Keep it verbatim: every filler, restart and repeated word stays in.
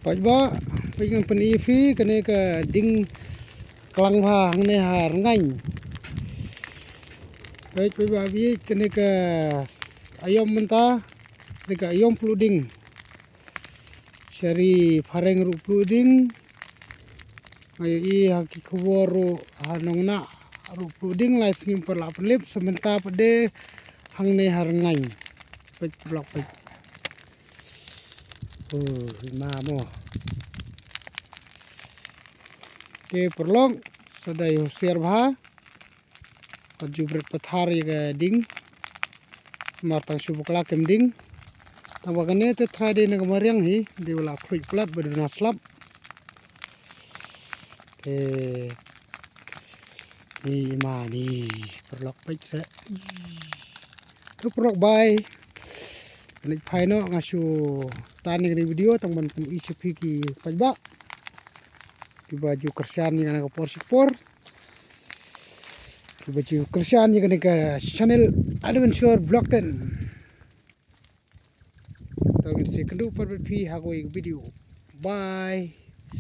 Paidbah, peit ngan pyni phi kane ka ding klang bha hangne ha Rngaiñ. Peit, paidbah, peit kane ka aïom mynta, kane ka aïom pluh ding. Shari phareng ruh pluh ding. Nga ïohi ha ki khubor ruh ha Nongnah ruh pluh ding, lai sngi ym pat lah pynlip, sa mynta pat de hangne ha Rngaiñ. Peit paralok, peit. Oh, i ma mo. Te paralok, sa dei husiar bha. Kat ju bret pathar ïa ka ding. Mar tang shu bakla kem ding. Tang ba kane te trai dei na ka mariang hi, dei ba la khluit palat ba duna slap. Te ni ma ni paralok, peit se. To paralok, bye. Pynleit phai noh, nga shu tan ïa kane ka video tang ban pyni sha phi ki paidbah kiba ju kyrshan ïa kane ka por shi por. Kiba ju kyrshan ïa kane ka channel Adventure Vlog Ten. To ngin sa ïakynduh pat bad phi ha kawei ka video. Bye.